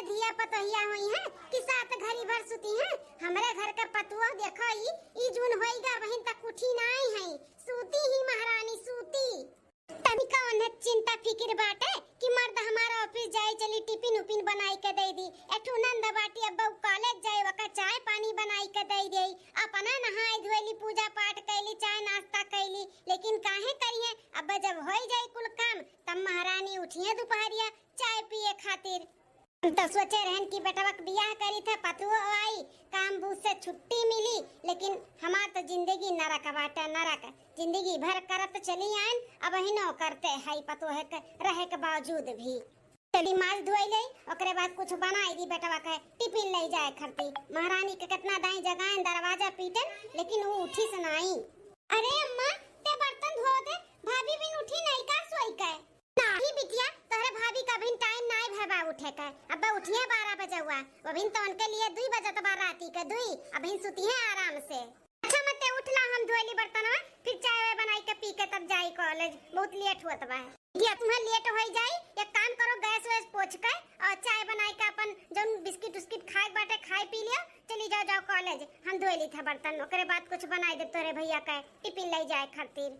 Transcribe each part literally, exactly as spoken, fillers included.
धिया पतोहिया होइहैं कि सात घरी भर सुतिहैं। हमरे घर के पतोह देखो, ई, ई जून होइगा, अबहिन तक उठी नाई है, सूती ही महारानी, सूती। तनिका उन्हें चिंता फिकिर बाटे कि मर्द हमार office जाए चली, टिफिन उफिन बनाई के दे दी। एक ठो नंद बाटी, अब उ college जाए, ओका चाय पानी बनाई के दे दे। अपना नहाए धोएली, पूजा पाठ कैली, चाय नाश्ता कैली, लेकिन काहे करिए, अब जब होई जाए कुल काम, तब महारानी उठिए दोपहरिया चाय पिए खातिर। हम तो सोचे रहन कि बेटवा के बियाह करी थे, पतुओ आई, काम बूझ से छुट्टी मिली, लेकिन हमार तो जिंदगी नरक बाटे, नरक। जिंदगी भर करत चली आयन, अबहिनो करते हई पतोह के रहे के बावजूद भी। चली माज धोई ले, ओकरे बाद कुछ बनाई दी बेटवा के टिफिन ले जाए खरती। महारानी के कितना दाई जगाएन, दरवाजा पीटन, लेकिन उ उठी से नाई। अरे अम्मा, ते बर्तन धो दे, भाभी बिन उठी नाई का सोई के? नाही बिटिया, तोहरे भाभी का अबहिन time नाई भय बा उठे के। अब्बे उठिहे बारह बजे हुआ, अबहिन तो उनके लिए दुई बजत बा राती के दुई, अबहिन सुतिहे आराम से। अच्छा मते उठ ला, हम धोली बर्तनवा, फिर चाय वाय बनाई के पी के तब जाई college, बहुत late होत बा। बिटिया तुम्हें late होई जाई, एक काम करो, gas वैस पोछ के और चाय बनाई के अपन जौन बिस्किट उस्किट खाए के बाटे खाए पी लियो, चली जाओ, जाओ college, हम धोली था बर्तन, ओकरे बाद कुछ बनाई दे तोरे भैया के टिफिन ले जाए खातिर।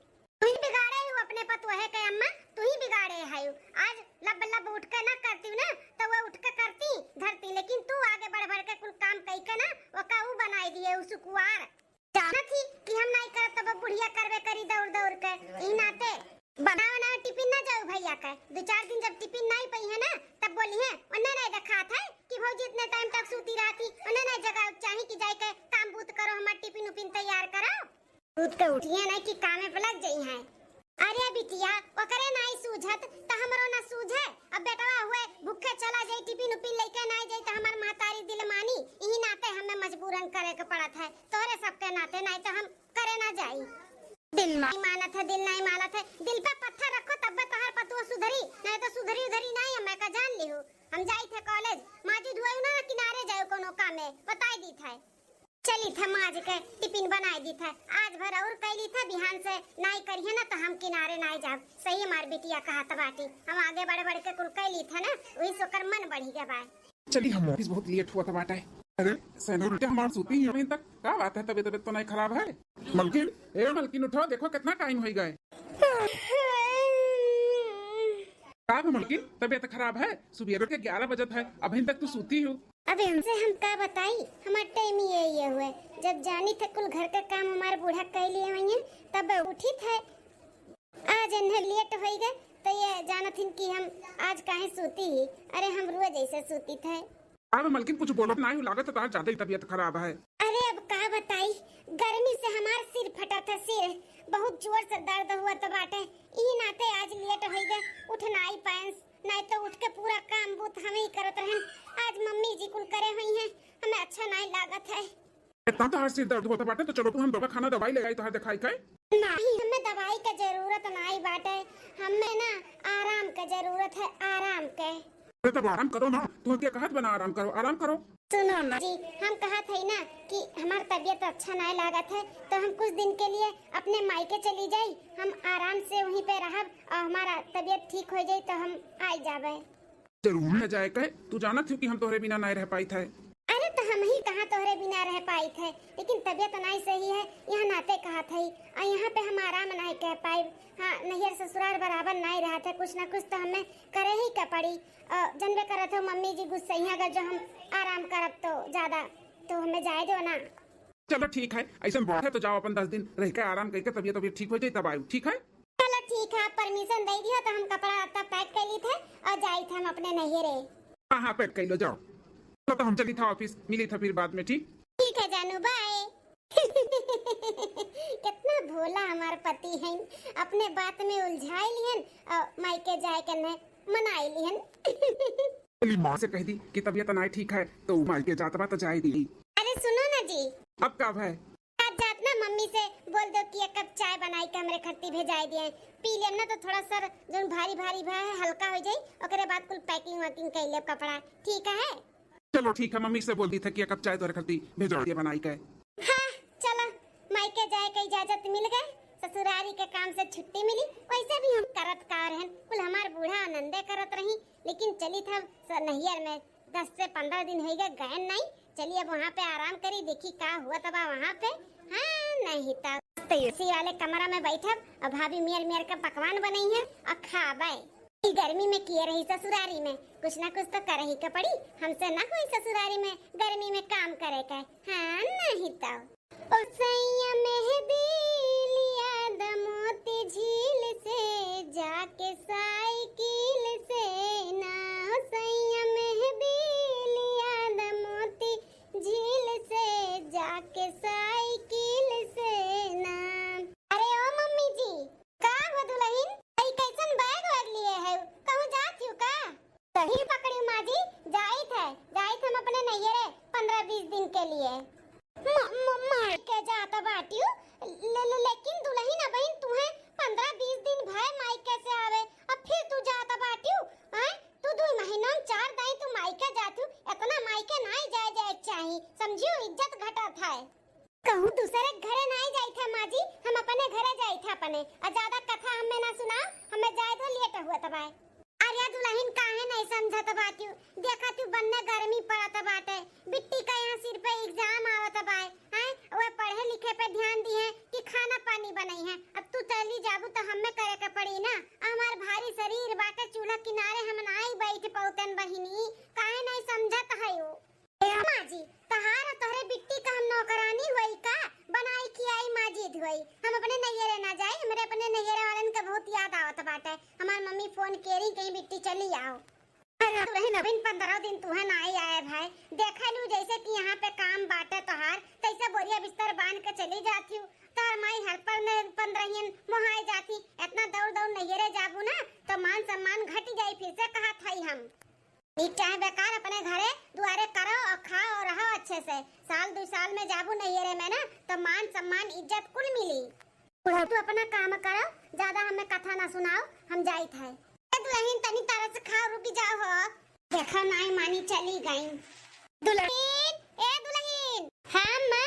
तू ही बिगाड़े हो अपने पतोहे के अम्मा, तू ही बिगाड़े है। आज लब लब उठ के ना करती ना, तो वह उठ के करती धरती, लेकिन तू आगे बढ़ बढ़ के कुल काम कई के ना, ओका ऊ बनाई दिए, उ सुकुवार। जानत ही कि हम नाई करब, तब बुढ़िया करबे करी दौड़ दौड़ के। ई नाते बनावे ना टिफिन ना जाऊ भैया के। दो चार दिन जब टिफिन नाई पई है ना, तब बोली है, उन्हें नहीं देखात है कि भौजी इतने time तक सूती रहती, उन्हें नहीं जगावे चाही कि जाए के काम बूत करो, हमार टिफिन उफिन तैयार करो। सूत के उठिए नहीं कि कामे पे लग जाई हैं। अरे बिटिया, ओकरे नाई सूझत त हमरो ना सूझे। अब बेटवा हुए भूखे चला जाई, टिफिन उफिन लेके नाई जाई त हमार महतारी दिल मानी, इही नाते हमें मजबूरन करे के पड़त है। तोहरे सबके नाते नाई तो हम करे ना जाई। दिल नाई मानत है, दिल नाई मानत है, दिल पे पत्थर रखो तब तोहार पतुआ सुधरी, नहीं तो सुधरी उधरी नाई, हमें का जान लिहू। हम जाई थे college, माजी धुआई ना किनारे जाए कोनो कामे, बताई दी थे। चली थे माज के टिफिन बनाई दी थे, आज भर और कैली थे, बिहान से नाई करिए ना तो हम किनारे नाई जाब। सही हमार बिटिया कहत बाटी, हम आगे बढ़ बढ़ के कुल कैली थे ना, वही से ओकर मन बढ़ी गया बा। चली हम office, बहुत late हुआ था बाटा है। अरे सैनू बेटा हमार सूती ही अभी तक, का बात है, तबीयत तबीयत तो नहीं खराब है? मलकिन, ए मलकिन उठो, देखो कितना time हो गए। का हो मलकिन, तबीयत खराब है? सुबह के ग्यारह बजत है, अभी तक तू सूती हो। अब इनसे हम का बताई, हमार time ये ये हुए। जब जानी थे कुल घर का काम हमार बूढ़ा कर लिए हुई है, तब उठी थे। आज इन्हें late होई गए, तो ये जानत हिन कि हम आज काहे सूती ही। अरे हम रोज ऐसे सूती थे। अब मलकिन कुछ बोलत नाई हो, लागत है तोहार ज्यादा ही तबीयत खराब है। अरे अब का बताई, गर्मी से हमार सिर फटत है, सिर बहुत जोर से दर्द हुआ तो बाटे। ई नाते आज late होई गए, उठ नाई पाएंस, नाई तो उठ के पूरा काम बूत हम ही करत रहन। आज मम्मी जी कुल करे हुई हैं, हमें अच्छा नाई लागत है। इतना तोहार सिर दर्द होता बाटे तो चलो तू हम दवा खाना दवाई ले आई तोहार दिखाई के। नहीं, हमें दवाई का जरूरत नाई बाटे, हमें ना आराम का जरूरत है, आराम के। अरे तब आराम करो ना, तू क्या कहत बना आराम करो, आराम करो। सुनो ना जी, हम कहत है ना कि हमार तबीयत अच्छा नाई लागत है, तो हम कुछ दिन के लिए अपने मायके चली जाई, हम आराम से वहीं पे रहब और हमारा तबीयत ठीक हो जाई तो हम आई जाबे। जरूर न जाए कहे, तू जानत हो कि हम तोहरे बिना नाई रह पाई थे। अरे तो हम ही कहाँ तोहरे बिना रह पाई थे, लेकिन तबीयत नाई सही है, यहाँ नाते कहत है, और यहाँ पे हम आराम नाई कह पाई। हाँ, नैहर ससुराल बराबर नाई रहत है, कुछ ना कुछ तो हमें करे ही का पड़ी। और जनबे करत हो मम्मी जी गुस्सैया, अगर जो हम आराम करब तो ज्यादा, तो हमें जाए दो ना। चलो ठीक है, ऐसा बात है तो जाओ अपन दस दिन रह के आराम करके तबीयत तबीयत ठीक हो जाए तब आयो, ठीक है? चलो ठीक है, आप permission दे दियो तो हम कपड़ा लत्ता pack कर ली थे और जाई थे हम अपने नैहरे। हाँ हाँ, pack कर लो, जाओ। चलो तो हम चली था office, मिली था फिर बाद में, ठीक? ठीक है जानू, bye। कितना भोला हमार पति है, अपने बात में उलझाई लिहन और मायके जाए के न मनाई लिहन। चली माँ से कह दी कि तबीयत नाई ठीक है तो मायके जात बा तो जाए दी। अरे सुनो ना जी। अब का भय? आज जात ना मम्मी से बोल दो कि एक कप चाय बनाई के हमरे खत्ती भेजाई दिए, पी लेम ना तो थोड़ा सर जोन भारी भारी भय है हल्का हो जाई, ओकरे बाद कुल packing वैकिंग कर लेब कपड़ा, ठीक है? चलो ठीक है, मम्मी से बोल दी था कि एक कप चाय तोरे खत्ती भेजा दिए बनाई के। हाँ, चलो, मायके जाए के इजाजत मिल गए, ससुरारी के काम से छुट्टी मिली, वैसे भी हम करत का रहन, कुल हमार बूढ़ा आनंदे करत रही, लेकिन चली था स-, नैहर में दस से पन्द्रह दिन होइगा गयन नाई। चली अब वहाँ पे आराम करी, देखी का हुआ तबा वहाँ पे। हाँ, नहीं तो, तो एसी वाले कमरा में बैठब और भाभी मेर मेर का पकवान बनई है और खाबे। ई गर्मी में किए रही ससुरारी में, कुछ ना कुछ तो करही के पड़ी, हमसे ना होई ससुरारी में गर्मी में काम करे के। हाँ, नहीं तो। ओ सैया मेहदी लिया द मोती झील से, जाके साइकिल से ना। ओ सैया मेहदी लिया द मोती झील से, जाके साइकिल से ना। अरे ओ मम्मी जी, का हो दुलहिन, ई कैसन बैग वैग लिए है? कहूँ जात हिउ का? सही पकड़िउ माँ जी, जाइत है, जाइत हम अपने नैहरे पन्द्रह बीस दिन के लिए। म-, म-, माई के जात बाटिउ, ले, ले, लेकिन दुलहिन अबहिन तुहे पन्द्रह बीस दिन भय माई के से आवे, अब फिर तू जात बाटिउ, आय? तू दुइ महीना में चार दाई तू माई के जातिउ, इतना माई के नाई जाए जाए के चाही, समझिउ, इज्जत घटत है। कहूँ दूसरे के घरे नाई जाइत है माँ जी, हम अपने घरे जाइत है अपने। आ ज्यादा कथा हमें ना सुनाओ, हमें जाए दो, लेट हुआ तबाय। अरे दुलहिन काहे नहीं समझत बाटिउ? देखा तू बन्ने गर्मी पड़त बाटे, बिट्टी का यहाँ सिर पे एग्जाम आवत बाय, हैं? वह पढ़े लिखे पे ध्यान दिहे कि खाना पानी बनई है। अब तू चली जाबू तो हमें करे के पड़ी ना, हमार भारी शरीर बाटे, चूल्हा किनारे हम नाई बैठ पौतन बहिनी, काहे नहीं समझत है? ए अम्मा जी, तहार और तोहरे बिट्टी का हम नौकरानी होई का? बनाई खियाई माजिद होई। हम अपने नैहरे ना जाई, हमरे अपने नैहरे वालन के बहुत याद आवत बाटे। हमार मम्मी फोन केरी कहीं बिट्टी चली आओ। अरे दुलहिन, अबहिन पन्द्रह दिन तुहे ना आई आए भाई। देखे लू जैसे कि यहाँ पे काम बाटे तोहार, तैसे बोरिया बिस्तर बांध के चली जाती हूँ। तोहर माई हर पर ने पन्द्रहियन मोहाए जाती। इतना दौड़ दौड़ नैहरे जाबू ना तो मान सम्मान घट जाई, फिर से कहा थाई हम। नीक चाहे बेकार, अपने घरे दुआरे करो और खाओ और रहो अच्छे से। साल दो साल में जाबू नैहरे में ना, तो मान सम्मान इज्जत कुल मिली। बुढ़ऊ, तू अपना काम करो, ज्यादा हमें कथा ना सुनाओ, हम जाइत है। ए दुलहिन, तनी तरस खाओ, रुकी जाओ हो। देखो नाई मानी चली गई। दुलहिन, ए दुलहिन। हाँ अम्मा।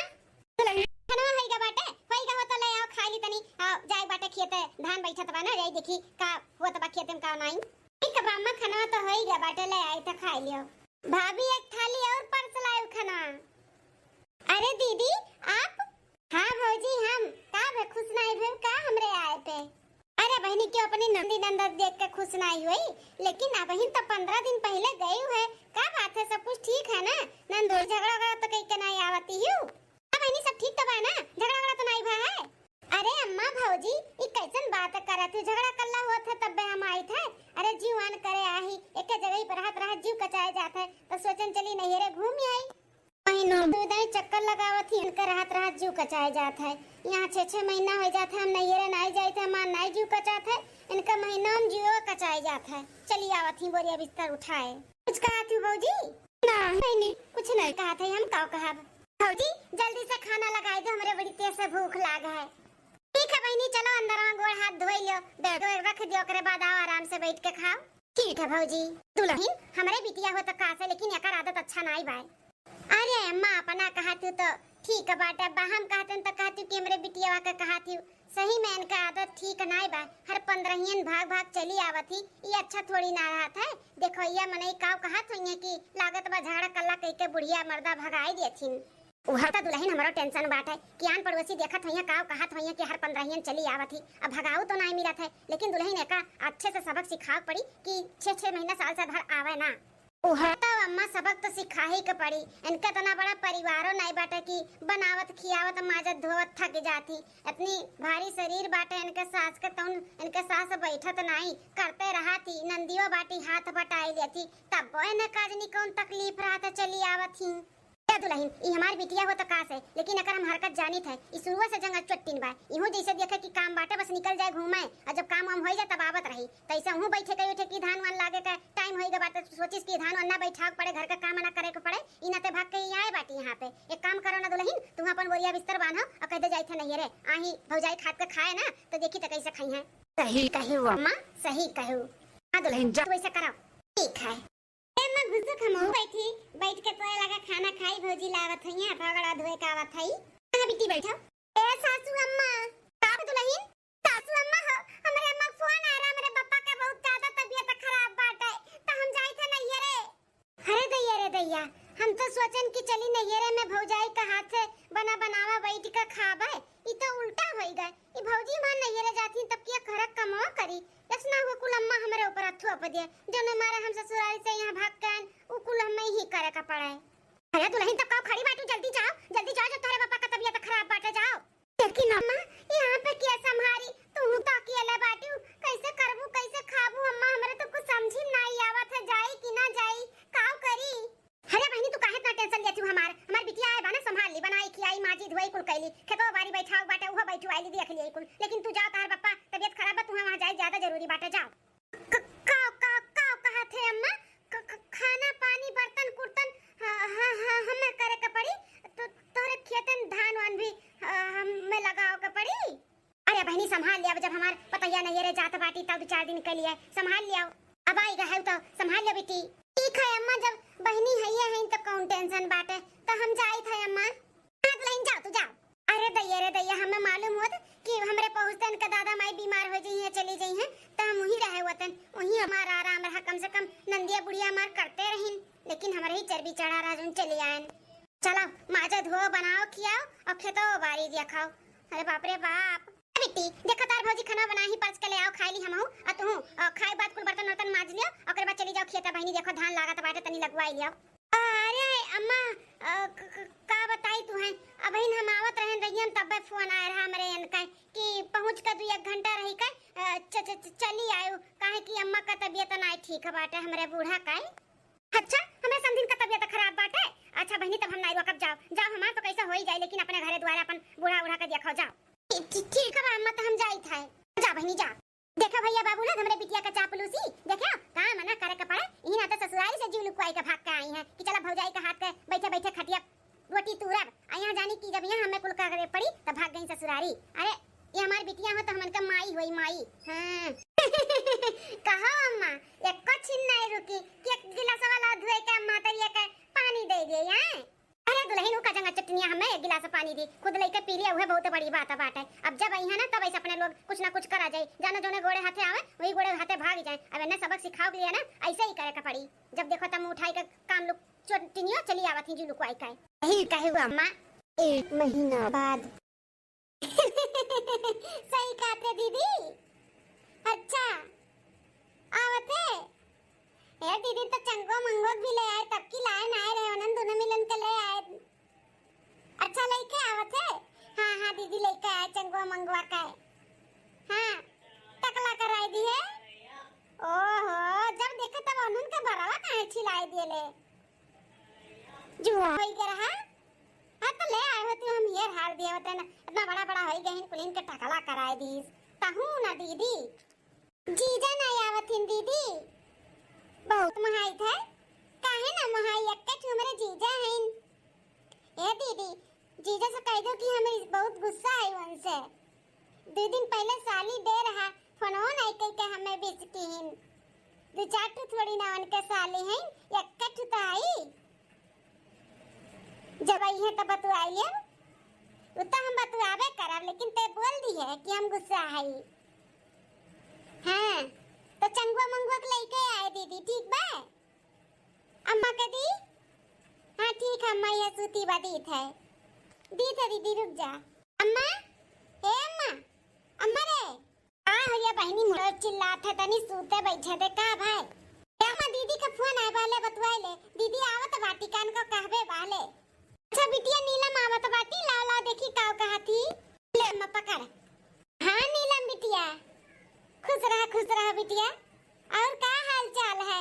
दुलहिन, खनवा होइगा बाटे, होइगा हो तो ले आओ, खाई ली तनी। आओ, जाए बाटे खेते, धान बैठत बा ना, जाई देखी का होत बा खेते में का नाई। ठीक बा अम्मा, खनवा तो होइगा बाटे, ले आई तो खाई लियो। भाभी, एक थाली और परस लायो खनवा। अरे दीदी, आप? हाँ भौजी, हम। का भे, खुश नाई भे का हमरे आए पे? अरे बहिनी, क्यों अपनी नंदी नंदा देख के खुश नाई हुई? लेकिन अबहिन तो पन्द्रह दिन पहिले गई है। का बात है, सब कुछ ठीक है ना? नंदोई झगड़ा वगड़ा तो कई के नाई आवती हूँ? हाँ बहिनी, सब ठीक तो बा ना? झगड़ा वगड़ा तो नाई भा है? अरे अम्मा भौजी, ई कैसन बात करत हो? झगड़ा कल्ला होत है तब्बे हम आइत है। अरे जीव आन करे आही, एक जगह पर रहत रहत जीव कचाए जात है, तो सोचन चली नैहरे घूम आई। महीनों में दो दाई चक्कर लगावत ही, इनका रहत रहत जीव कचाए जात है। यहाँ छह छह महीना हो जात है, हम नैहरे नाई जाइत है, हमार नाई जीव कचात है, इनका महीनों में जीव कचाए जात है। चली आवत ही बोरिया बिस्तर उठाए। कुछ कहत ही भौजी? ना, नहीं, नहीं, कुछ नहीं कहत है, हम का कहब। भौजी, जल्दी से खाना लगाई दो, हमरे बड़ी तेज से भूख लाग है। ठीक है बहिनी, चलो अंदर में गोड़ हाथ धोई लियो, बैग वैग रख दियो, ओकरे बाद आओ आराम से बैठ के खाओ। ठीक है भौजी। दुलहिन, हमरे बिटिया हो तो का से, लेकिन एकर आदत अच्छा नाई बाय। अरे अम्मा, अपना कहत हूँ तो ठीक बाटे, अब हम कहतन तो कहती कि हमरे बिटिया के कहत हूँ। सही में इनका आदत ठीक नाई बा, हर पन्द्रहियन भाग भाग चली आवत ही, ई अच्छा थोड़ी ना रहत है। देखो ये मनई काव कहत होइए कि लागत बा झगड़ा कल्ला कई के बुढ़िया मर्दा भगाई देथिन। उहा त दुलहिन हमरो tension बाटे कि आन पड़ोसी देखत होइहें, काव कहत होइहें कि हर पन्द्रहियन चली आवत ही, अब भगाऊ तो नाई मिलत है, लेकिन दुलहिन एका अच्छे से सबक सिखाव पड़ी कि छह छह महीना साल से भर आवे ना। उहा त अम्मा सबक तो सिखाही के पड़ी, इनका इतना बड़ा परिवारो नाई बाटे कि बनावत खियावत माजत धोवत थक जात ही, इतनी भारी शरीर बाटे इनके सास के, तौन इनके सास बैठत नाई, करते रहत ही, नंदियो बाटी हाथ बटाई लेती, तब इन्हें काजनी कौन तकलीफ रहत है, चली आवत ही। ए दुलहिन, ई हमार बिटिया हो त का से, लेकिन एकर हम हरकत जानित है। ई शुरुए से जंगल चोट्टिन बा। इहू जैसे देखे कि काम बाटे, बस निकल जाए घूमे, और जब काम वाम होई जाए तब आवत रही। तैसे हूँ बैठे के उठे कि धान वान लागे के time होई गए बाटे, सोचिस कि धान वान ना बैठावे के पड़े, घर का काम ना करे के पड़े, ई नाते भाग के ही आए बाटी यहाँ पे। एक काम करो ना दुलहिन, तुम अपन बोरिया बिस्तर बांधो और कह दे जाइत है नैहरे, आही भौजाई खात के खाए ना, तो देखी तो कैसे खाई है। सही कही वो अम्मा, सही कहू। हाँ दुलहिन, जा तू ऐसे करो। ठीक है। ए अम्मा, घुसुक हमहू बैठी, बैठ के तोरे लगा खाना खाई, भौजी लावत हई, भगड़ा धोए का आवत हई। हाँ बिट्टी बैठो। ए सासू अम्मा। का बा दुलहिन? भैया, हम तो सोचन कि चली नैहरे में भौजाई का हाथ से बना बनावा बैठ के खाबे, ई तो उल्टा होई गए। ई भौजी हमार नैहरे जाती तब किया घर कमवा करी, ऐसना हुआ कुल अम्मा हमरे ऊपर थोप दिए, जौने मारे हम ससुराल से यहाँ भाग के आएन, उ कुल हमें ही करे का पड़े। अरे दुल्हन, तब का खड़ी बाटू, जल्दी जाओ, जल्दी जाओ, जब तोहरे पापा का तबीयत खराब बाटे, जाओ। लेकिन अम्मा, यहाँ पे क्या संभारी? तू तो अकेले बाटू, कैसे करबू, कैसे खाबू? अम्मा, हमरे तो कुछ समझी में नाई आवत है, जाई कि ना जाई, काव करी? अरे बहिनी, तू काहे इतना टेंशन लेती हमार? हमार बिटिया आए बा ना, संभाल ली, बनाई, खियाई, माजी, धोई, कुल कैली, खेतवा बारी बैठाव बाटे, उहो बैठवाई ली, देख लिया कुल। लेकिन तू जाओ, तोहर पप्पा तबीयत खराब बा, तू वहाँ जाए ज्यादा जरूरी बाटे, जाओ। क-, का, का, का कहत है अम्मा? क-, क-, खाना पानी, बर्तन कुर्तन, हाँ, हाँ, हाँ, हमें करे के पड़ी। तो तोहरे खेतन धान वान भी, हाँ, हमें लगावे के पड़ी। अरे बहिनी, संभाल लिया, जब हमार पतोहिया नैहरे जात बाटी, तब दो चार दिन के लिए संभाल लिया। अब आई गए तो संभाल लिया बेटी। ठीक है अम्मा, जब बहिनी है, है तो कौन टेंशन बाटे, तो हम जाइत है अम्मा। हाँ दुल्हन, जाओ, तू जाओ। अरे दैया रे दैया, हमें मालूम होत कि हमरे पहुँचते इनका दादा माई बीमार हो जाई हैं, चली जाई हैं, तो हम वहीं रहे होतन, वहीं हमारा आराम रहा। कम से कम नंदिया बुढ़िया हमार करते रहिन, लेकिन हमरे ही चर्बी चढ़ा रहा, जोन चली आयन। चलो, माजा धो, बनाओ, खियाओ और खेतो बारी दिया खाओ। अरे बाप रे बाप। ए बिट्टी, देखो तार भौजी खाना बनाई, परस के ले आओ, खाई ली हमहू, और तू, और खाए बाद कुल बर्तन वर्तन माज लियो, ओकरे बाद चली जाओ खेत। बहिनी देखो, धान लागत बाटे, तनी लगवाई लियो। अरे अम्मा, अ, क-, क-, का बताई तुहें, अबहिन हम आवत रहन रहियन, तब्बे फोन आए रहा हमरे इनका कि पहुँच के दू एक घंटा रही के, अ, च-, च-, च-, चली आयो, काहे कि अम्मा का तबीयत नाई ठीक बाटे, हमरे बूढ़ा का। अच्छा, हमरे समधिन का तबीयत खराब बाटे? अच्छा बहिनी, तब हम नाई रुकब, जाओ, जाओ, हमार तो कैसे होई जाए, लेकिन अपने घरे द्वारे अपन बूढ़ा, बूढ़ा के देखो, जाओ। ठी-, ठी-, ठीक है अम्मा, तो हम जाइत है। जा बहिनी, जा। देखा भैया बाबू लोग, हमरे बिटिया का चापलूसी, देखा, का मना करे के पड़े, इही नाते ससुरारी से जीव लुकवाई के भाग के आई हैं कि चला भौजाई के हाथ के बैठे बैठे खटिया रोटी तूरब, आ यहाँ जानी कि जब यहाँ हमें कुल करे पड़ी, तब भाग गई ससुरारी। अरे, ये हमार बिटिया हो तो हमन का माई होई, माई। हाँ। कहो अम्मा, एको छिन नहीं रुकी कि एक गिलास वाला धोए के अम्मा तरिया के पानी दे दे, हैं? अरे दुल्हन, उ का जंगा चटनिया हमें एक गिलास पानी दी, खुद लेके पी लिया, उहे बहुत बड़ी बात बाटे। अब जब आई है ना, तब ऐसे अपने लोग कुछ ना कुछ करा जाए, जानो जोने गोड़े हाथे आवे, वही गोड़े हाथे भाग जाए। अब इन्हें सबक सिखाओ के लिए ना, ऐसे ही करे के पड़ी। जब देखो तब मुँह उठाई के काम लोग चटनिया चली आवत ही जी लुकवाई का। यही कहे हुआ अम्मा। एक महीना बाद। सही कहते दीदी। अच्छा, आवत है। ए दीदी, तो चंगो मंगो भी ले आए, तब की लाए ना आए रहे, उन्हन दोनों मिलन के ले आए। अच्छा, लेके आवत है। हाँ, हाँ दीदी, लेके आए चंगो मंगवा का है। हाँ, टकला कराई दी है। ओहो, जब देखे तब उन्हन के बरवा काहे छिलाई दिए ले। जुआ होई के रहा। हाँ, तो ले आए होती, हम ये हार दिए होते ना, इतना बड़ा बड़ा होई गए, कुलीन के टकला कराए दीस। तहू ना दीदी। जीजा ना आवत हिन दीदी। बहुत महाई थे। काहे ना महाई, एक्के ठो हमरे जीजा हइन। ए दीदी, जीजा से कह दो कि हमें बहुत गुस्सा है उनसे। दो दिन पहले साली दे रहा, फोनो नहीं कह के हमें विश की हिन। दो चार ठो थोड़ी ना उनके साली हैं, एक्के ठो तो आई। जब आई है तो बतुआई लेब। उ तो हम बतुआबे करब, लेकिन ते बोल दी है कि हम गुस्सा है। हाँ, तो चंगुआ मंगुआ के लेके आए दीदी, ठीक बा? अम्मा के दी? हाँ ठीक है अम्मा, ये सूती बा, दीत है, दीत है दीदी, रुक जा। अम्मा, ए अम्मा, अम्मा रे। हाँ हो ये बहिनी, मोर चिल्लात है, तनी सूते बैठे दे का भाई? ए अम्मा, दीदी का फोन आए वाले, बतुआए ले, दीदी आवत बाटी, कान को कहबे वाले। अच्छा बिटिया, नीलम आवत बाटी, लाओ लाओ देखी का कहा थी। ले अम्मा पकड़। हाँ नीलम बिटिया, खुश रहा, खुश रहा बिटिया। और का हाल चाल है?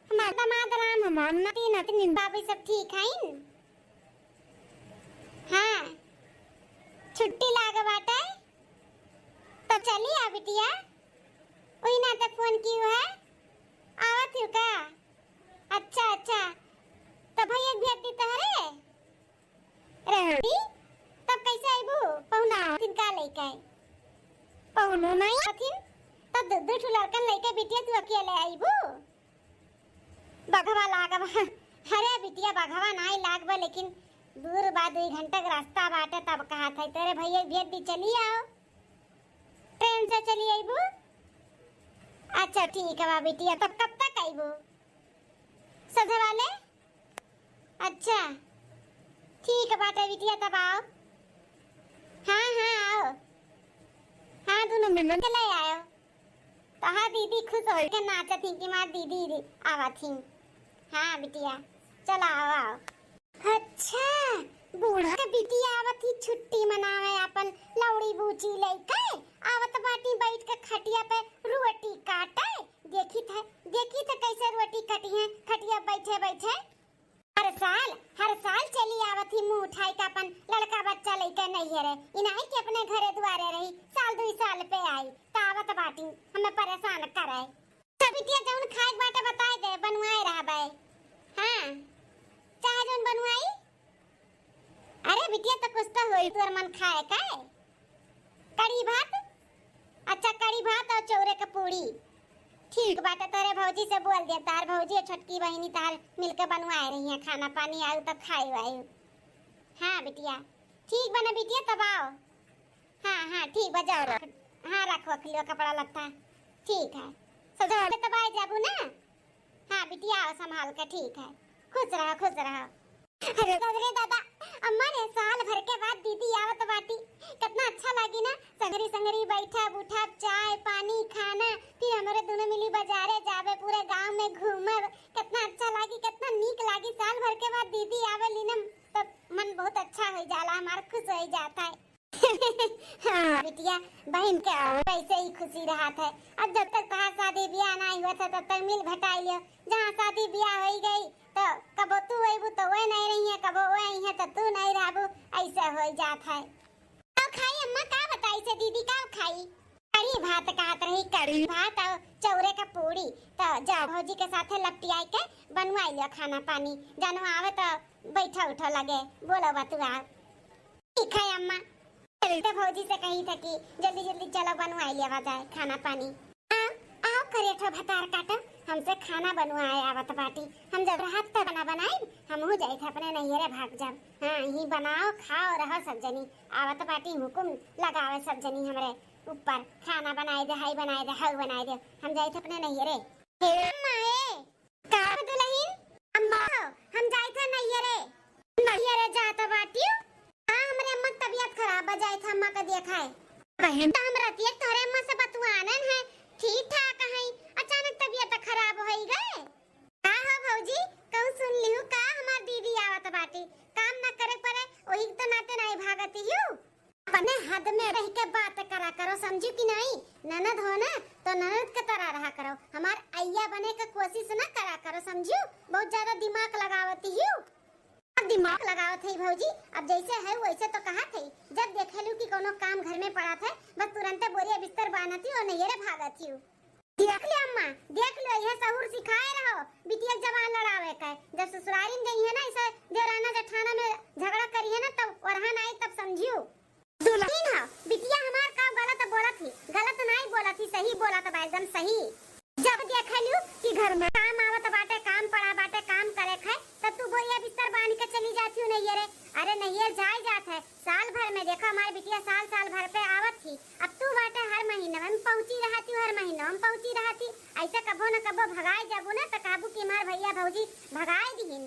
हमार दामाद राम, हमार नाती नतनी, बाबू सब ठीक हईन? हाँ, छुट्टी लाग बाटे, तो चली आ बिटिया। ओही नाते फोन की है, आवत हूँ का? अच्छा अच्छा, तो भैया भेज दी तहरे। रहड़ी, तब कैसे आइबू? पहुना हथिन का लइके? पहुनो नहीं हथिन, तब दू दू ठो लड़कन लइके बिटिया तू अकेले आइबू? बघवा लागब। अरे बिटिया, बघवा नाई लागब, लेकिन दूर बा, दुई घंटा के रास्ता बाटे, तब कहा था तेरे भैया भेज दी, चली आओ, ट्रेन से चली आइबू। अच्छा ठीक है बा बिटिया, तब कब तक आइबू? सधवाले? अरे बिटिया, तब आओ। हाँ, हाँ, आओ। हाँ, दुनो मिलके ले आयो। तोहार दीदी खुश होइके नाचत ही कि हमार दीदी आवत ही। हाँ बिटिया, चलो आओ, आओ। अच्छा, बूढ़ा के बिटिया आवत ही छुट्टी मनावे, अपन लौड़ी बूची लइके आवत बाटी, बैठ के खटिया पे रोटी काटे। देखी थे, देखी थे कैसे रोटी कटी है खटिया बैठे बैठे। हर साल, हर साल चली आवत ही मुँह उठाई के अपन लड़का बच्चा लइके नैहरे। ई नाहीं कि अपने घरे दुआरे रही, साल दुई साल पे आई, त आवत बाटी, हमें परेशान करे। अच्छा बिटिया, जौन खाए के बाटे बताए दे, बनवाए रहबे। हाँ, चाहे जौन बनवाई। अरे बिटिया, त कुछ त होई तोर मन खाए का? कढ़ी भात? अच्छा, कढ़ी भात और चौरे के पूड़ी। ठीक बाटे, तोरे भौजी से बोल दे, तार भौजी और छोटकी बहिनी तार मिलके बनवाए रही हैं खाना पानी, आऊ त खाई वाई। हाँ बिटिया, ठीक बा ना बिटिया, तब आओ। हाँ, हाँ, ठीक बा, जाओ रख। हाँ, रख, रख लियो कपड़ा लत्ता। ठीक है, सब तब आ जाबू ना। हाँ बिटिया, आओ संभाल के, ठीक है, खुश रहो, खुश रहो। अरे दादा रे दादा, अम्मा रे, साल भर के बाद दीदी आवत बाटी, कितना अच्छा लागी ना, संगरी संगरी बैठब उठब, चाय पानी खाना, फिर हमरे दुनो मिली बाजारे जाबे, पूरे गांव में घूमब, कितना अच्छा लागी, कितना नीक लागी, साल भर के बाद दीदी आवेली ना, तो मन बहुत अच्छा हो जाला, हमार खुश हो जाता है। हाँ बिटिया, बहिन के वैसे ही खुशी रहत है। अब जब तक तहार शादी ब्याह नाहीं हुआ था, तब तक मिल भटाई लियो। जहाँ शादी ब्याह होई गई, तो कबो तू अइबू तो वह नहीं रही है, कबो वह आई है तो तू नहीं रहबू, ऐसे हो जात है। का खाई अम्मा, का बताई से दीदी, का खाई? कढ़ी भात कहत रही, कढ़ी भात और चौरे का पूड़ी। तो जाओ भौजी के साथे लपटियाई के बनवाई लियो खाना पानी, जानो आवे तो बैठा उठा लगे, बोलो बतुआ। ठीक है अम्मा। चली तो भौजी से कही था कि जल्दी जल्दी चलो बनवाई लेवा जाए खाना पानी। आओ, आओ करे ठो भतार काटो, हमसे खाना बनवाए आवत बाटी। हम जब रहत त बना बनाई, हमहू जाई थे अपने नैहरे भाग जाब। हाँ, यही बनाओ, खाओ, रहो सब जनी। आवत बाटी हुकुम लगावे सब जनी हमरे ऊपर, खाना बनाए दे, हाई बनाए दे, हाउ बनाए दे। हम जाई थे अपने नैहरे। हे अम्मा हे, का दुलहिन? अम्मा हो, हम जाई थे नैहरे। नैहरे जात बाटियो? हाँ, हमरे अम्मा के तबियत खराब बा, जाई थे अम्मा के देखाए। बहिन, त हम रतिया तोहरे अम्मा से बतुआनन है, ठीक ठाक है, अचानक तबियत खराब होई गए। का हो भौजी, कहूँ सुन लिहू का हमार दीदी आवत बाटी? काम ना करे पड़े, ओही के तो नाते नाई भागत हियू। अपने हद में रह के बात करा करो, समझू कि नहीं? ननद हो ना, तो ननद के तरह रहा करो, हमार अइया बने के कोशिश ना करा करो, समझू? बहुत ज्यादा दिमाग लगावत हियू। अब दिमाग लगावत है भौजी, अब जैसे है वैसे तो कहत है। जब देखेलू कि कोनो काम घर में पड़त है, बस तुरंते बोरिया बिस्तर बांधत ही और नैहरे भागत ही। देख ले अम्मा, देख लो, यह सहूर सिखाए रहो, बिटिया जबान लड़ावे के। जब ससुरारी में जइहे ना, ऐसे देवराना जेठाना में झगड़ा करिहे ना, तब ओरहन आई, तब समझियो। दुलहिन ह, बिटिया हमार का गलत बोलत ही? गलत नाई बोलत ही, सही बोलत बा, एकदम सही। जब देखेलू कि घर में काम आवत बाटे, काम पड़ा बाटे, काम करे के है, तब तू बोरिया बिस्तर बांध के चली जाती हो नैहरे। अरे नैहर जाए जात है, साल भर में देखो हमार बिटिया साल साल भर पे आवत ही, अब तू बाटे हर महीना में पहुंची रहती, हर महीना में पहुंची रहती। ऐसे कबो न कबो भगाए जाबू ना तो कहबू कि हमार भैया भौजी भगाए दिहिन।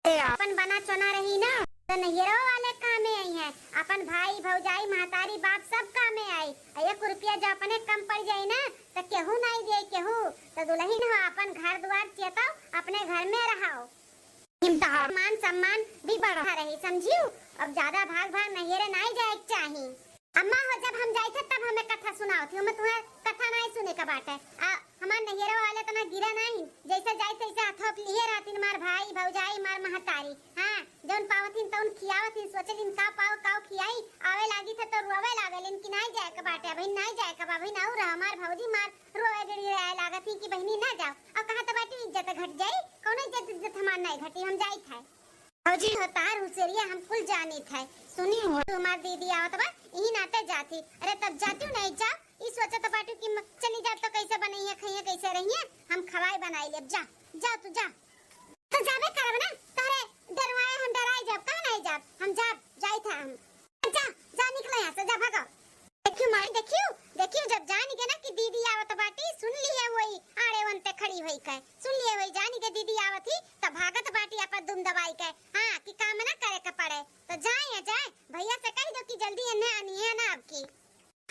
ए, अपन बना चुना रही ना, तो नैहरो वाले कामे आई हैं, अपन भाई, भौजाई, महतारी, बाप सब कामे आई। आ एक रुपया जो अपने कम पड़ जाई ना, तो केहू नाई दे केहू। तो दुलहिन हो, अपन घर दुआर चेताओ, अपने घर में रहो। हिम तहार मान सम्मान भी बढ़ा रही, समझियो? अब ज्यादा भाग भाग नैहरे नाई जाए के चाही। अम्मा हो, जब हम जाइत है तब हमें कथा सुनावत ही, हमें तुम्हें कथा नाई सुने का बात है। आ, हमार नैहरे वाले इतना गिरा नाई, जैसे जाइत तैसे हथोप लिए रहतीन मार भाई, भौजाई, मार महतारी। हाँ, जौन पावतीन तौन खियावतीन, सोचलिन का पाओ, काओ खियाई, आवे लागी थे तो रोवे लागलिन कि नाई जाए का बाटे, अभी नाई जाए का बा, अभी नाऊ रहा, मार भौजी मार रोवे गिड़गिड़ाए लागत ही कि बहिनी ना जाओ। अब कहा तो बाटी इज्जत घट जाई, कौनो इज्जत, इज्जत हमार नाई घटी, हम जाइत है। भौजी हो, तार हुसेरिया हम कुल जानित है। सुनी हो, तुम्हार दीदी आवत बा, इही नाते जाती। अरे तब जाती नहीं, जाओ। ई सोचत बाटू कि म-, चली जाब तो कैसे बनइहे, खइहे, कैसे रहिए? हम खवाई बनाई लेब। जा, जा तू जा। तो जाबे करब ना, तोहरे डरवाए हम डराई जाब, कहाँ नहीं जाब? हम जाब, जाइत है हम। जा, जा निकलो यहाँ से, जा भागो। देखियो माई, देखियो, देखियो, जब जान गए ना कि दीदी आवत बाटी, सुन लिए वही आड़े वनते खड़ी होई के, सुन लिए वही जान के दीदी आवत ही, तब भागत बाटी अपन दुम दबाई के, हाँ, कि काम ना करे के पड़े, तो जाए।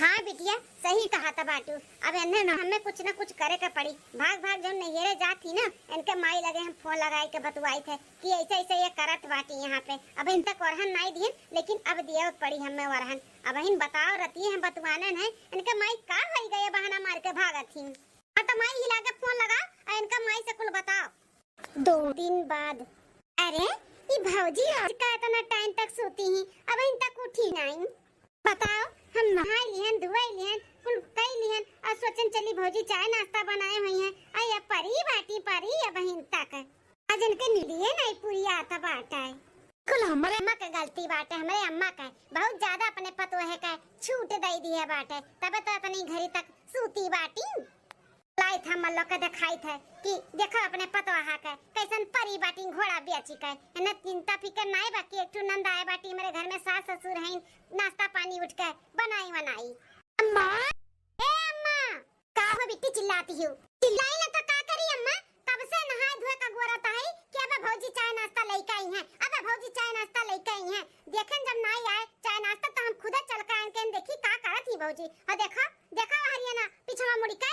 हाँ बिटिया, सही कहत बाटू। अब एन्हे न हमें कुछ न कुछ करे के पड़ी। भाग भाग जब नैहरे जात ही ना, इनके माई लगे हम फोन लगाई के बतुआई थे कि ऐसे ऐसे ये करत बाटी यहाँ पे। अब इन तक ओरहन नाई दिहन, लेकिन अब दिए पड़ी हमें ओरहन। अब इन बताओ रतिये हम बतुआने हैं, इनके माई का होई गए बहाना मार के भागत ही। हाँ तो माई हिला के फोन लगाओ और इनका माई से कुल बताओ। दो दिन बाद। अरे, ई भौजी आज का इतना टाइम तक सोती ही, अब इन तक उठी नाई। बताओ, हम नहाई लिहन, धुआई लिहन, कुल कई लिहन, और सोचन चली भौजी चाय नाश्ता बनाए हुई हैं। आ ये परी बाटी परी अब इन तक। आज इनके निदिये नाई पूरी आता बाटा है। कुल हमरे अम्मा के गलती बाटे, हमरे अम्मा के बहुत ज्यादा अपने पतोहे के छूट दे दिए बाटे, तबे तो इतनी घड़ी तक सूती बाटी। लाइत है मल्लो के देखाइत है कि देखो अपने पतोहा के कैसन परी बाटी घोड़ा बेची के। इन्हें चिंता फिकर नाई बा कि एक ठो नंद आए बाटी हमरे घर में, सास ससुर हैं, नाश्ता पानी उठ के बनाई बनाई। अम्मा, ए अम्मा, का हो बिट्टी चिल्लाती हो? चिल्लाई ना तो का करी अम्मा, कब से नहाए धोए का गोरत है कि अबे भौजी चाय नाश्ता लेके आई हैं, अबे भौजी चाय नाश्ता लेके आई हैं। देखेन जब नाई आए चाय नाश्ता तो हम खुदे चल के आन के देखी का करत ही भौजी। और देखो, देखो हरियाना पिछवा मुड़ी के।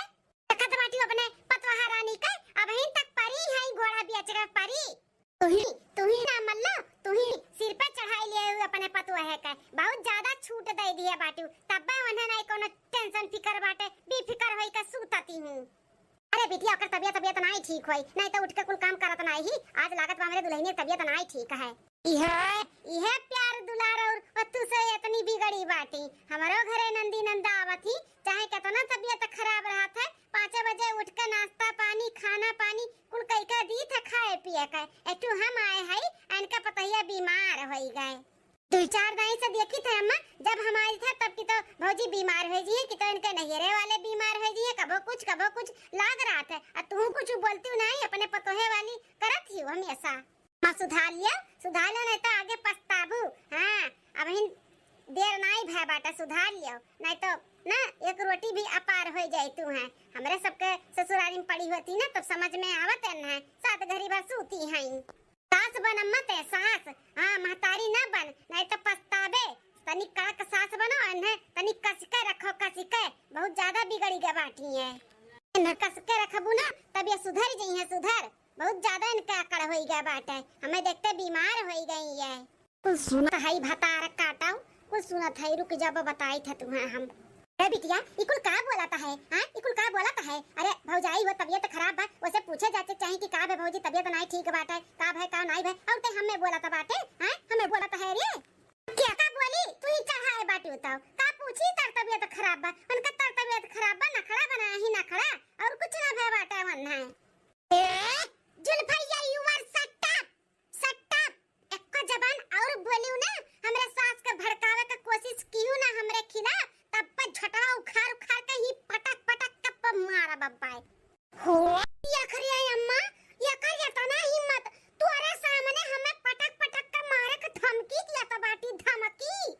देखत बाटी अपने पतोहा रानी के, अबहिन तक परी है घोड़ा बेच के परी। तुही, तुही ना मल्लो, तुही सिर पे चढ़ाई लिए हुए अपने पतोहे के, बहुत ज्यादा छूट दे दिए बाटू, तब्बे उन्हें नहीं कोनो टेंशन फिकर बाटे, बेफिकर होई के सूतती हूँ। अरे बिटिया, ओकर तबियत, तबियत नाई ठीक होई, नाई तो उठ के कुल काम करत नाई ही। आज लागत बा हमरे दुल्हनिया के तबियत नाई ठीक है। इहे, इहे प्यार दुलार और वत्तू से इतनी बिगड़ी बाटी। हमरो घरे नंदी नंदा आवत ही, चाहे कितना तबियत खराब रहत है, पाँचे बजे उठ के नाश्ता पानी, खाना पानी कुल कई के दी थे खाए पिए के। एक ठो हम आए हई, इनका पतोहिया बीमार होई गए। दुई चार दाई से देखी थे अम्मा, जब हम आई थे तब की तो भौजी बीमार हो जी है, कि तो इनके नैहरे वाले बीमार हो जी है, कबो कुछ कबो कुछ लाग रहा थे। आ तू कुछ बोलती नहीं, अपने पतोहे वाली करत ही हमेशा। अम्मा सुधार लियो, सुधार लियो, नहीं तो आगे पछताबू। हाँ, अबहिन देर नाई भय बाटा, सुधार लियो, नहीं तो ना एक रोटी भी अपार हो जाए तू है। हमरे सबके ससुरारी में पड़ी होती ना तब समझ में आवत है ना, सात घड़ी भर सूती हैं। सास बन अम्मा ते सास, हाँ महतारी ना बन, नहीं तो पछताबे। तनी कड़क सास बनो, इन्हें तनी कस के रखो, कस के, बहुत ज्यादा बिगड़ी गए बाटी है। इन्हें कस के रखबू ना तब ये सुधर जई है, सुधर। बहुत ज्यादा इनका अकड़ होई गया बाटे, हमें देखते बीमार होई गई है। कुल सुनत है भतार काटाऊ, कुल सुनत है, रुक जब बताई थे तुम्हें हम। अरे बिटिया, ई कुल का बोलत है? हाँ, ई कुल का बोलत है? अरे भौजाई हो तबियत खराब बा, ओसे पूछे जाचे चाही कि का भे भौजी तबियत नाई ठीक बाटे, का भे का नाई भे, और ते हमें बोलत बाटे, हाँ, हमें बोलत है रे। क्या का बोली? तू ही चढ़ाए बाटू तो का पूछी तर तबियत खराब बा, उनका तर तबियत खराब बा, नखड़ा बना ही नखड़ा, और कुछ ना भे बाटे वन है। ए, जुल्फैया, you are shut up, shut up। एक्को जबान और बोलियो ना, हमरे सास के भड़कावे के कोशिश कियो ना हमरे खिलाफ, तब पे झटवा उखाड़ उखाड़ के ही पटक पटक के पे मारा बब्बाई। हो, यखरिया अम्मा, यकर इतना हिम्मत, तोरे सामने हमें पटक पटक के मारे के धमकी दिया तो बाटी, धमकी।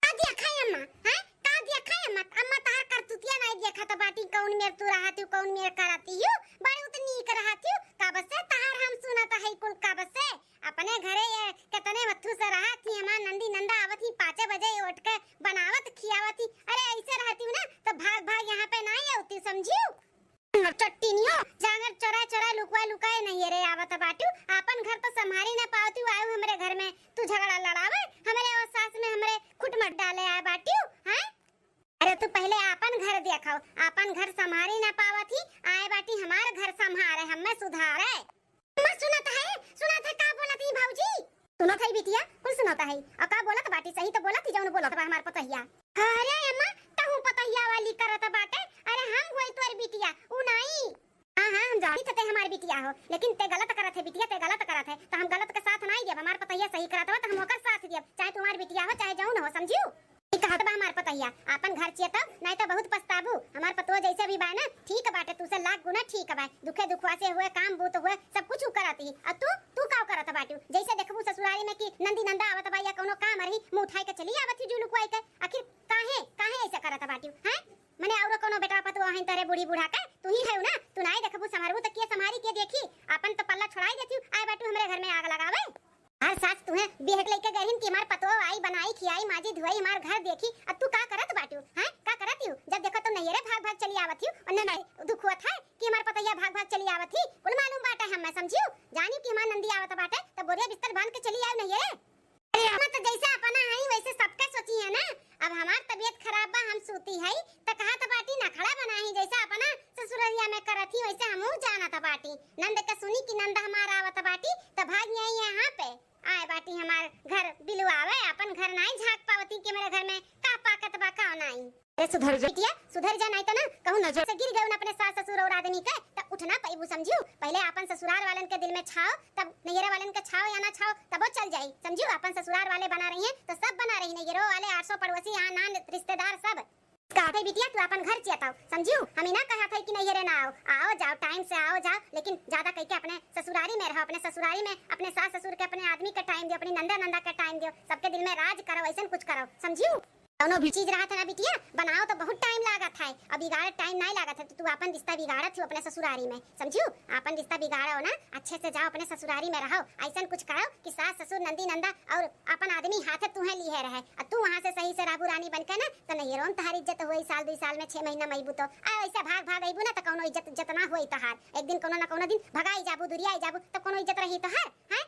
का देखा है अम्मा? हैं? का देखा है अम्मा? अम्मा तहार करतुतिया नहीं देखा तो बाटी, कौन मेर तू रहती हो, कौन मेर करती हो? बड़ी उतनी कर रहती हो, कब से तहार हम सुनत है कुल कब से। अपने घरे ये कितने मत्थू से रहत ही, हमार नंदी नंदा आवत ही, पाँचे बजे उठ के बनावत खियावत ही। अरे ऐसे रहती हूँ ना तो भाग भाग यहाँ पे ना आवती, समझियो? चट्टिनियो, जांगर चोरा चोरा लुकवा लुकाए नहीं रे आवत बाटू। आपन घर तो संभारी ना पावती, आयु हमरे घर में तू झगड़ा लड़ावे, हमरे और सास में हमरे खुटमट डाले आए बाटू, हैं? अरे तू पहले आपन घर देखाओ, आपन घर संभारी ना पावत ही, आए बाटी हमार घर संभारे, हमें सुधारे। अम्मा सुनत है, सुनत है का बोलत ही भौजी? सुनत है बिटिया, कुल सुनत है। और का बोलत बाटी, सही तो बोलत ही जौन बोलत बा हमार पतोहिया। अरे अम्मा, तहू पतोहिया वाली करत बाटे। अरे हम होई तोर बिटिया, उ नाई। हाँ हाँ, हम जानी थे ते हमार बिटिया हो, लेकिन ते गलत करत है बिटिया, ते गलत करत है, तो हम गलत के साथ नाई देब। हमार पतोहिया सही करत बा तो हम ओकर साथ देब, चाहे तुम्हार बिटिया हो चाहे जौन हो, समझियो? ई कहत बा हमार पतोहिया, आपन घर चेतब, नाई तो बहुत पछताबू। हमार पतोह जैसे भी बा ना, ठीक बाटे, तू से लाख गुना ठीक बा। दुखे दुखवा से हुए, काम बूत हुए, सब कुछ उ करत ही। आ तू, तू का करत बाटू? जैसे देखबू ससुरारी में कि नंदी नंदा आवत बा या कौनो काम रही, मुंह उठाई के चली आवत ही जुलुक वाई के। आखिर काहे, काहे ऐसे करत बाटू, हैं? मने औरो कौनो बेटा पतोह हैं तोरे बूढ़ी बूढ़ा के? तू ही है ना, तू नाई देखबू संभारबू तो के संभारी के देखी? आपन तो पल्ला छोड़ाई देती, आए बाटू हमरे घर में आग लगावे। हर सास तुहे बिहट लइके गइल कि हमार पतोह आई, बनाई, खियाई, माजी, धुआई, हमार घर देखी, अब तू का करत बाटू, हैं? का करत यू? जब देखो तो नैहरे भाग भाग चली आवत यू, और न, नहीं दुख होत है कि हमार पतोहिया भाग भाग चली आवत ही, कुल मालूम बाटे हमें, समझियो? जानियो कि हमार नंदी आवत बाटे, तब बोरिया बिस्तर बांध के चली आयो नैहरे। अरे हम तो जैसे अपना हई वैसे सबके सोची है ना। अब हमार तबीयत खराब बा, हम सूती हई, त कहत बाटी नखड़ा बनाई, जैसे अपना ससुररिया में करत ही वैसे हमहू जानत बाटी। नंद के सुनी कि नंद हमार आवत बाटी, त भाग आई यहाँ पे। आए बाटी हमार घर बिलवावे, अपन घर नाई झांक पावती कि मेरे घर में का पाकत बा का नाई। अरे सुधर जा। बिटिया, सुधर जा, नाई त ना कहूँ नजर से गिर गए अपने सास ससुर और आदमी के, त उठ ना पैबू, समझियो? पहले अपन ससुराल वालन के दिल में छाओ, तब नैहरे वालन के छाओ या ना छाओ, तबो चल जाई, समझियो? अपन ससुराल वाले बना रही हैं, तो सब बना रही, नैहरो वाले, आसो पड़ोसी, यहाँ नान रिश्तेदार सब। कहत है बिटिया, तू अपन घर चियताओ, समझियो? हम ही ना कहत है कि नैहरे ना आओ, आओ जाओ, टाइम से आओ जाओ, लेकिन ज्यादा कह के अपने ससुरारी में रहो, अपने ससुरारी में अपने सास ससुर के, अपने आदमी के टाइम दियो, अपनी नंदे नंदा के टाइम दियो, सबके दिल में राज करो, ऐसन कुछ करो, समझियो? कौनो भी चीज रहत है ना बिटिया, बनाओ तो बहुत टाइम लागत है, अब बिगाड़े टाइम नहीं लागत है, तो तू अपन रिश्ता बिगाड़त हो अपने ससुरारी में, समझियो? अपन रिश्ता बिगाड़ो ना, अच्छे से जाओ अपने ससुरारी में रहो, ऐसन कुछ करो कि सास ससुर नंदी नंदा और अपन आदमी हाथे तुहे लिए रहे, और तू वहाँ से सही से रहबू रानी बनके ना, तो नैहरों में तहार इज्जत होई, साल दुई साल में, छह महीना में अइबू तो, आ ऐसा भाग भाग अइबू ना, तो कौनो इज्जत, इज्जत ना होई तहार, एक दिन कौनो ना कौनो दिन भगाई जाबू, दुरियाई जाबू, तब कौनो इज्जत रही तहार, हैं?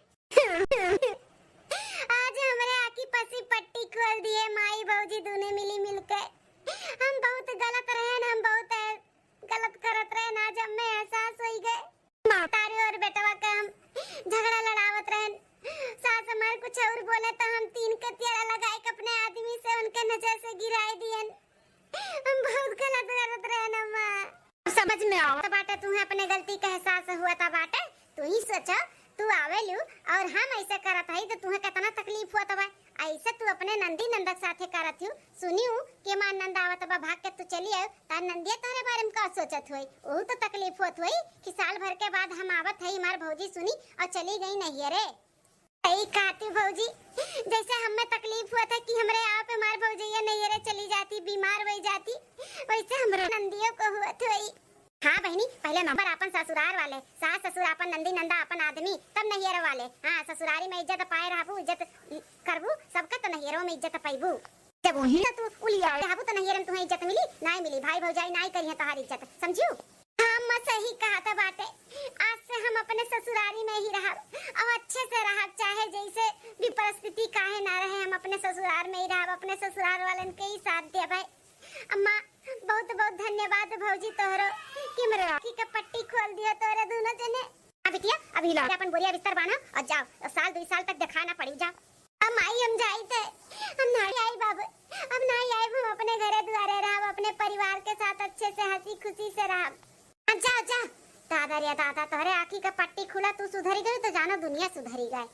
आज हमरे आँखी पसी पट्टी खोल दिए माई भौजी दूने मिली मिलके। हम बहुत गलत रहन, हम बहुत गलत करत रहन, आज हमें एहसास होई गए। महतारी और बेटवा के हम झगड़ा लड़ावत रहन, सास हमार कुछ और बोले तो हम तीन के तेरा लगाए के अपने आदमी से उनके नजर से गिराए दियन। हम बहुत गलत करत रहन अम्मा। अब समझ में आवत बाटे, तुहे अपने गलती के एहसास हुआ था बाटे। तू ही सोचो, तू आवेलू और हम ऐसे करत हई तो तुहे कितना तकलीफ होत बा। ऐसे तू अपने नंदी नंदक साथे करत हूँ। सुनियो कि हमार नंद आवत बा, भाग के तू चली आयो, तार नंदिया तोहरे बारे में का सोचत होई? ओहू तो तकलीफ होत होई कि साल भर के बाद हम आवत हई, हमार भौजी सुनी और चली गई नैहरे। सही कहती भौजी, जैसे हमें तकलीफ हुआ था कि हमरे आप हमार भौजैया नैहरे चली जाती, बीमार हो जाती, वैसे हमरे नंदियों को हुआ थोई। हाँ बहिनी, पहले नंबर अपन ससुरार वाले, सास ससुर अपन नंदी नंदा अपन आदमी, तब नैहर वाले। हाँ, ससुरारी में इज्जत पाए रहबू, इज्जत करबू, सबका तो नैहरों में इज्जत पैबू। जब वही ना तू उलिया रहबू तो नैहर में तुम्हें इज्जत मिली? नाई मिली, भाई भौजाई नाई करिहे तोहार इज्जत, समझू? हाँ अम्मा, सही कहत बाटे। आज से हम अपने ससुरारी में ही रहब और अच्छे से रहब, चाहे जैसे भी परिस्थिति काहे ना रहे, हम अपने ससुरार में ही रहब, अपने ससुरार वालन के ही साथ देबै। अम्मा, बहुत बहुत धन्यवाद भौजी तोहरो कि हमरे आँखी के पट्टी खोल दिया तोहरे दोनों जने। हाँ बिटिया, अब हिला अपन बोरिया बिस्तर बांधा और जाओ, और साल दुई साल तक दिखा ना पड़ी, जाओ। अब माई हम जाइत है, हम नाई आइब अब, अब नाई आइब, हम अपने घरे दुआरे रहब, अपने परिवार के साथ अच्छे से हँसी खुशी से रहब। हाँ, जा, जा। दादा रे दादा, तोहरे आँखी का पट्टी खुला, तू सुधरी गई तो जानो दुनिया सुधरी गए।